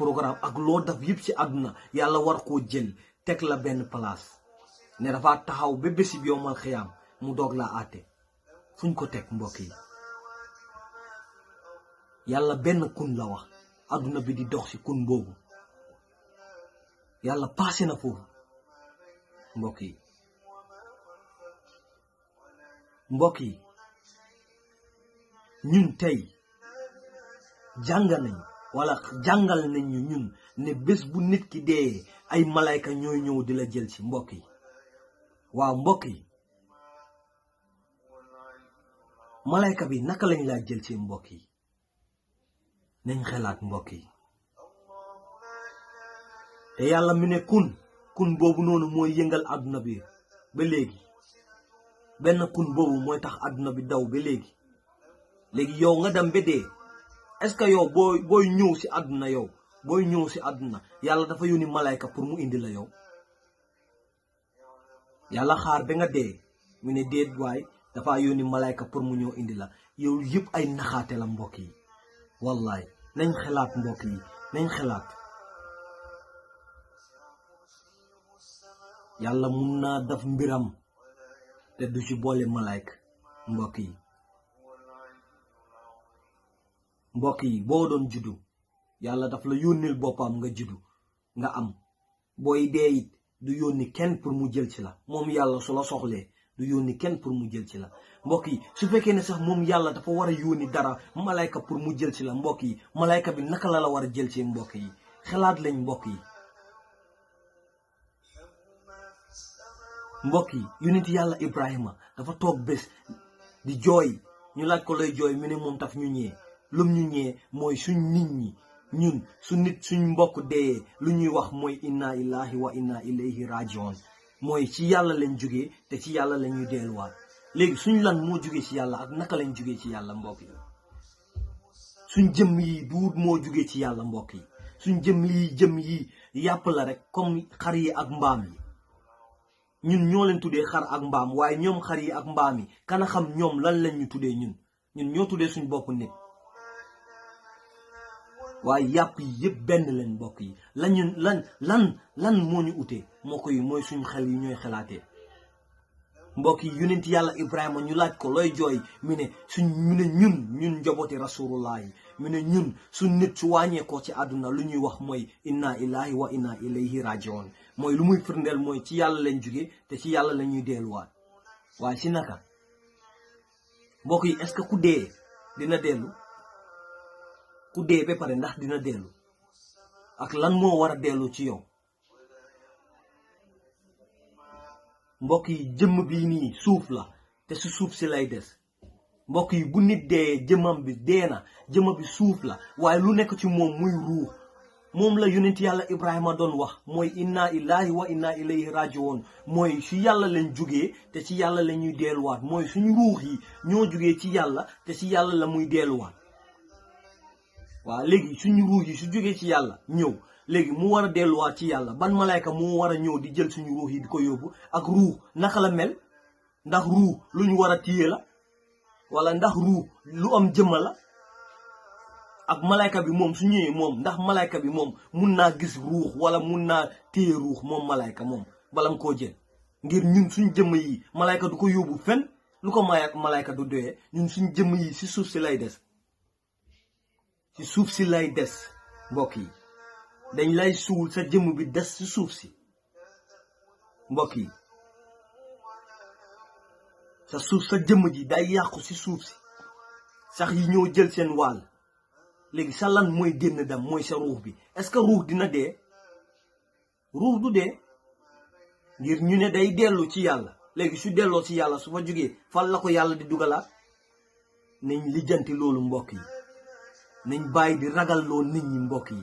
programme ak loo def yëpp ci àdduna yàlla war koo jël teg la benn place ne dafa taxaw ba bési bi yowmal xiyaam mu doog laa àtte fuñ ko teg mbokk yi yàlla benn kun la wax àdduna bi di dox ci kun boobu yàlla passé na foofu mbokk yi ñun tey jàngal nañ ñu ñun ne bés bu nit ki dee ay malayka ñooy ñëw di la jël ci mbokk yi waaw mbokk yi malayka bi naka lañ laa jël ci mbokk yi nañ xelaat mbokk yi te yàlla mi ne kun boobu noonu mooy yëngal àdduna bi ba léegi benn kun boobu mooy tax àdduna bi daw ba léegi yow nga dem ba dee est-ce que yow booy ñëw ci àdduna yàlla dafa yónni malayka pour mu indi la yow yàlla xaar ba nga dee mu ne déet waay dafa yónni malayka pour mu ñëw indi la yow yëpp ay naxaate la mbokk yi wallaay nañ xelaat mbokk yi nañ xelaat yàlla mun naa def mbiram te du ci boole malayka mbokk yi boo doon juddu yàlla daf la yónnil boppam nga juddu nga am booy dee it du yónni kenn pour mu jël ci la moom yàlla su la soxlee du yónni kenn pour mu jël ci la mbokk yi su fekkee ne sax moom yàlla dafa war a yónni dara malayka pour mu jël ci la mbokk yi malayka bi naka la war a jël ci mbokk yi xalaat lañ mbokk yi yonent yàlla Ibrahima dafa toog bés di jooy ñu laaj ko lay jooy mu ne moom taf ñu ñee lum ñu ñee mooy suñ nit ñi ñun suñ mbokk dee lu ñuy wax mooy inna illahi wa inna ilayhi rajiun mooy ci yàlla lañ jógee te ci yàlla la ñuy delluwaat léegi suñ lan moo jógee ci yàlla ak naka lañ jógee ci yàlla mbokk yi suñ jëmm yi duut moo jógee ci yàlla mbokk yi suñ jëmm yi yàpp la rek comme xar yi ak mbaam yi ñun ñoo leen tuddee xar ak mbaam waaye ñoom xar yi ak mbaam yi kana xam ñoom lan lañ ñu tuddee ñun ñoo tuddee suñ bopp nit waaye yàpp yi yëpp benn leen mbokk yi lan moo ñu utee mooy suñ xel yi ñooy xalaatee mbokk yi yonent yàlla Ibrahima ñu laaj ko looy jooy mu ne ñun njabooti rasulullah yi mu ne ñun suñ nit su wàññeekoo ci àdduna lu ñuy wax mooy inna illahi wa inna ilayhi rajiun mooy lu muy firndeel mooy ci yàlla lañ jóge te ci yàlla la ñuy delluwaat waaye ci naka mbokk yi est-ce que ku dee dina dellu ku dee ba pare ndax dina dellu ak lan moo war a dellu ci yow mbokk yi jëmm bii nii suuf la te su suuf si lay des mbokk yi bu nit dee jëmmam bi dee na jëmm bi suuf la waaye lu nekk ci moom muy ruux moom la yonent yàlla Ibrahima doon wax mooy inna illahi wa inna ilayhi rajiun mooy ci yàlla lañ jugee te ci yàlla la ñuy delluwaat mooy suñu ruux yi ñoo jugee ci yàlla te ci yàlla la muy delluwaat waaw léegi suñu ruux yi su jógee ci yàlla ñëw léegi mu war a delluwaat ci yàlla ban malayka moo war a ñëw di jël suñu ruux yi di ko yóbbu ak ruux naka la mel ndax ruux lu ñu war a téye la wala ndax ruux lu am jëmma la ak malayka bi moom su ñëwee moom ndax malayka bi moom mun naa gis ruux wala mun naa téye ruux moom malayka moom balam koo jël ngir ñun suñ jëmm yi malayka du ko yóbbu fen lu ko malayka du doyee ñun suñ jëmm yi si suuf si lay des ci suuf si lay des mbokk yi dañ lay suul sa jëmm bi des ci suuf si mbokk yi sa jëmm ji day yàqu ci suuf si sax yi ñoo jël seen wàll léegi sa lan mooy génn dem mooy sa ruux bi est-ce que ruux dina dee ruux du dee ngir ñu ne day dellu ci yàlla léegi su delloo ci yàlla su fa jógee fan la ko yàlla di dugalaat nañ lijjanti loolu mbokk yi nañ bàyyi di ragal loo nit ñi mbokk yi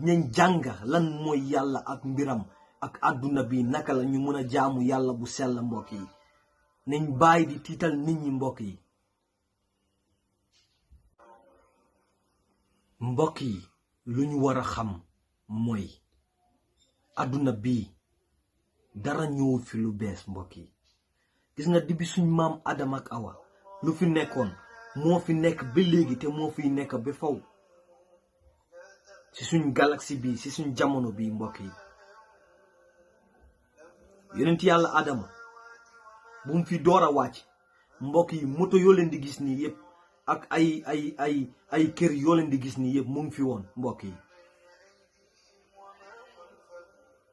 nañ jàng lan mooy yàlla ak mbiram ak àdduna bi naka la ñu mën a jaamu yàlla bu sell mbokk yi nañ bàyyi di tiital nit ñi mbokk yi mbokk yi lu ñu war a xam mooy àdduna bi dara ñëw fi lu bees mbokk yi gis nga dibi suñ maam Adama ak Awa lu fi nekkoon moo fi nekk ba léegi te moo fiy nekk ba faw si suñ galaxie bi si suñ jamono bi mbokk yi yonent yàlla Adama bu mu fi door a wàcc mbokk yi moto yoo leen di gis nii yëpp ak ay kër yoo leen di gis nii yëpp mu ngi fi woon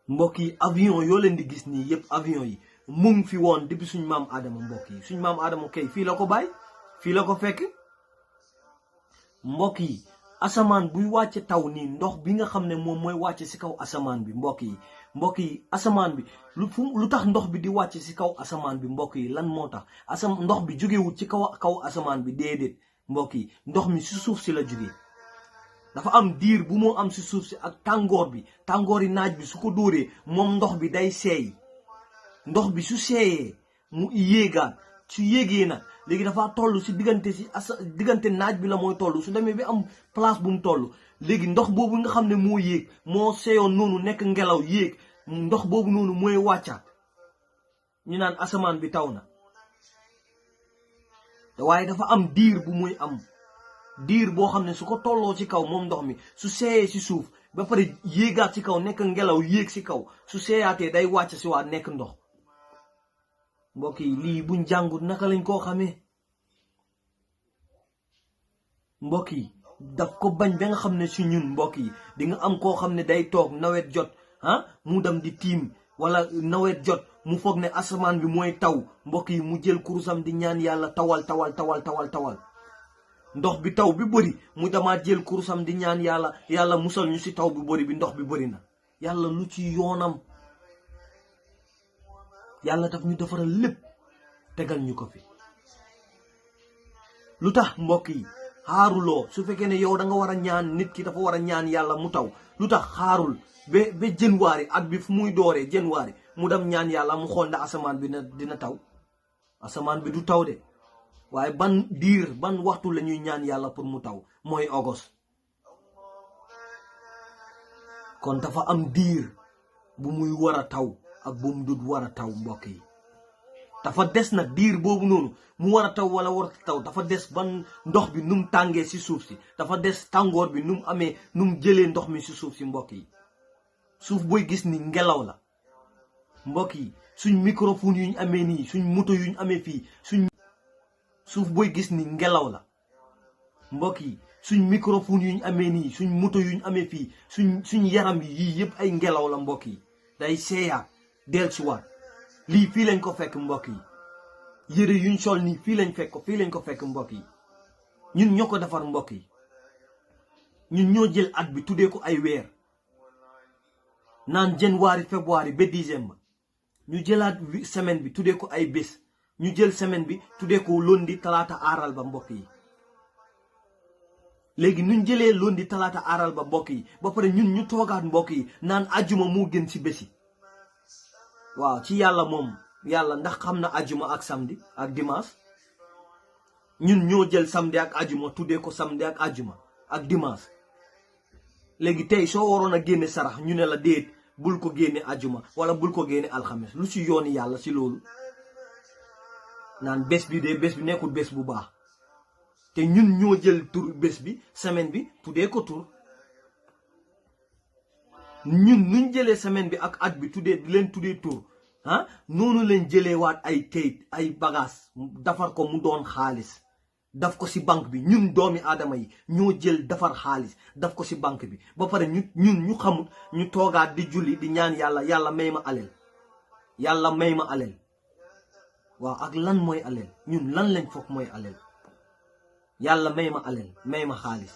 mbokk yi avion yoo leen di gis nii yëpp avion yi mu ngi fi woon depuis suñ maam Adama mbokk yi suñ maam Adama kay fii la ko bàyyi fii la ko fekk mbokk yi asamaan buy wàcce taw nii ndox bi nga xam ne moom mooy wàcce si kaw asamaan bi mbokk yi asamaan bi lu tax ndox bi di wàcce si kaw asamaan bi mbokk yi lan moo tax ndox bi jógewut ci kaw asamaan bi déedéet mbokk yi ndox mi si suuf si la jógee dafa am diir bu moo am si suuf si ak tàngoori naaj bi su ko dóoree moom ndox bi day seey ndox bi su seeyee mu yéegaat su yéegee nag léegi dafa toll si diggante naaj bi la mooy toll su demee bi am place bu mu toll léegi ndox boobu nga xam ne moo yéeg moo seeyoon noonu nekk ngelaw yéeg ndox boobu noonu mooy wàccaat ñu naan asamaan bi taw na waaye dafa am diir bu muy am diir boo xam ne su ko tolloo ci kaw moom ndox mi su seeyee si suuf ba pare yéegaat ci kaw nekk ngelaw yéeg si kaw su seeyaatee day wàcc si waat nekk ndox mbokk yi lii buñ jàngut naka lañ koo xamee mbokk yi daf ko bañ ba nga xam ne si ñun mbokk yi di nga am koo xam ne day toog nawet jot mu dem di tiim wala nawet jot mu foog ne asamaan bi mooy taw mbokk yi mu jël kurusam di ñaan yàlla tawal ndox bi taw bi bëri mu damaat jël kurusam di ñaan yàlla musal ñu si taw bi bëri bi ndox bi bëri na yàlla lu ci yoonam yàlla daf ñu defaral lépp tegal ñu ko fi lu tax mbokk yi xaaruloo su fekkee ne yow da nga war a ñaan nit ki dafa war a ñaan yàlla mu taw lu tax xaarul ba janvier at bi fu muy dooree janvier mu dem ñaan yàlla mu xool ndax asamaan bi dina taw asamaan bi du taw de waaye ban waxtu la ñuy ñaan yàlla pour mu taw mooy august kon dafa am diir bu muy war a taw ak bu mu dut war a taw mbokk yi dafa des nag diir boobu noonu mu war a taw wala war a taw dafa des ban ndox bi nu mu tàngee si suuf si dafa des tàngoor bi nu mu jëlee ndox mi si suuf si mbokk yi suuf booy gis ni ngelaw la mbokk yi suñ microphone yu ñu amee nii suñ moto yu ñu amee fii suuf booy gis ni ngelaw la mbokk yi suñ microphone yu ñu amee nii suñ moto yu ñu amee fii suñ yaram yi yëpp ay ngelaw la mbokk yi day seeyaat dellusiwaat lii fii lañ ko fekk mbokk yi yére yuñ sol nii fii lañ ko fekk mbokk yi ñun ñoo ko defar mbokk yi ñun ñoo jël at bi tuddee ko ay weer naan janvier février ba décembre ñu jëlaat semaine bi tuddee ko ay bés ñu jël semaine bi tuddee ko lundi talaata aaral ba mbokk yi léegi nuñ jëlee lundi talaata aaral ba mbokk yi ba pare ñun ñu toogaat mbokk yi naan ajuma moo gën ci bési waaw ci yàlla moom yàlla ndax xam na ajuma ak samedi ak dimanche ñun ñoo jël samedi ak ajuma tuddee ko samedi ak ajuma ak dimanche léegi tey soo waroon a génne sarax ñu ne la déet bul ko génne ajuma wala bul ko génne alxames lu ci yooni yàlla ci loolu naan bés bi nekkul bés bu baax te ñun ñoo jël tur bés bi semaine bi tuddee ko tur ñun nuñ jëlee semaine bi ak at bi di leen tuddee tur noonu leen jëlee waat ay kayit ay bagage defar ko mu doon xaalis daf ko ci banque bi ñun doomi aadama yi ñoo jël defar xaalis daf ko ci banque bi ba pare ñu xamut ñu toogaat di julli di ñaan yàlla may ma alal waaw ak lan mooy alal ñun lan lañ foog mooy alal yàlla may ma alal may ma xaalis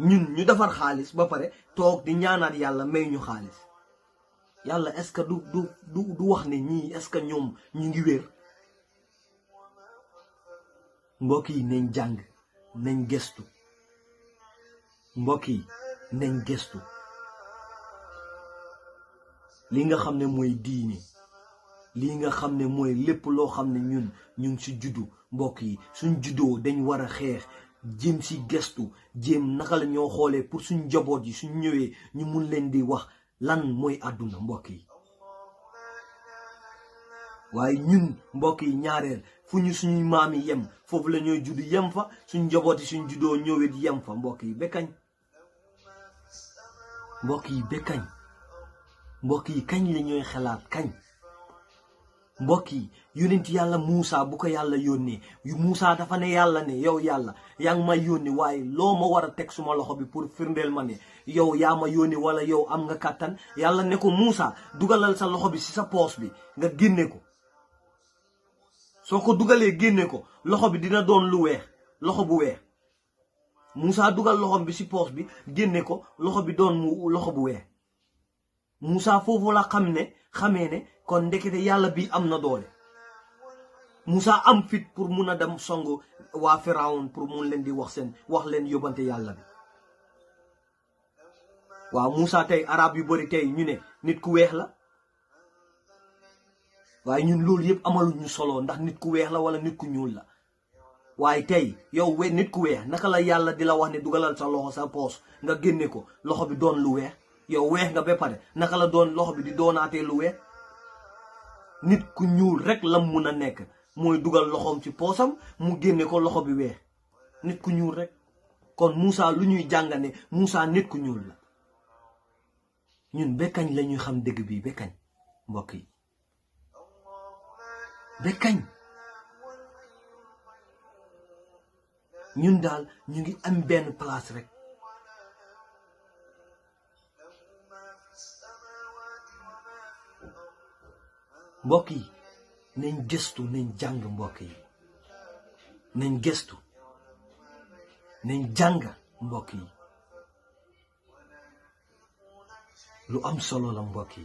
ñun ñu defar xaalis ba pare toog di ñaanaat yàlla may ñu xaalis yàlla est-ce que du wax ne ñii est-ce que ñoom ñu ngi wér mbokk yi nañ jàng nañ gestu mbokk yi nañ gestu li nga xam ne mooy diine lii nga xam ne mooy lépp loo xam ne ñun ñu ngi ci juddu mbokk yi suñ juddoo dañ war a xeex jéem ci gestu jéem naka la ñoo xoolee pour suñ njaboot yi suñ ñëwee ñu mun leen di wax lan mooy àdduna mbokk yi waaye ñun mbokk yi ñaareel fu ñu suñuy maam yi yem foofu la ñooy judd yem fa suñ njaboot yi suñ juddoo ñëwee di yem fa mbokk yi ba kañ mbokk yi ba kañ mbokk yi kañ la ñooy xalaat kañ mbokk yi yónent yàlla Muusa bu ko yàlla yónnee Muusa dafa ne yàlla ne yow yàlla yaa ngi may yónni waaye loo ma war a teg suma loxo bi pour firndeel ma ne yow yaa ma yónni wala yow am nga kàttan yàlla ne ko Muusa dugalal sa loxo bi ci sa poos bi nga génne ko soo ko dugalee génne ko loxo bi dina doon lu weex loxo bu weex Muusa dugal loxom bi ci poos bi génne ko loxo bi doon mu loxo bu weex Muusa foofu la xamee ne kon ndekete yàlla bi am na doole Muusa am fit pour mun a dem songu waa Firawun pour mun leen di wax leen yóbbante yàlla bi waaw Muusa tey arab yu bari tey ñu ne nit ku weex la waaye ñun loolu yëpp amaluñu solo ndax nit ku weex la wala nit ku ñuul la waaye tey yow nit ku weex naka la yàlla di la wax ne dugalal sa loxo sa poos nga génne ko loxo bi doon lu weex yow weex nga ba pare naka la doon loxo bi di doonaatee lu weex nit ku ñuul rek la mun a nekk mooy dugal loxoom ci poosam mu génne ko loxo bi weex nit ku ñuul rek kon Muusa lu ñuy jàngane Muusa nit ku ñuul la ñun ba kañ la ñuy xam dëgg bi ba kañ mbokk yi ba kañ ñun daal ñu ngi am benn place rek mbokk yi nañ gëstu nañ jàng mbokk yi nañ gëstu nañ jàng mbokk yi lu am solo la mbokk yi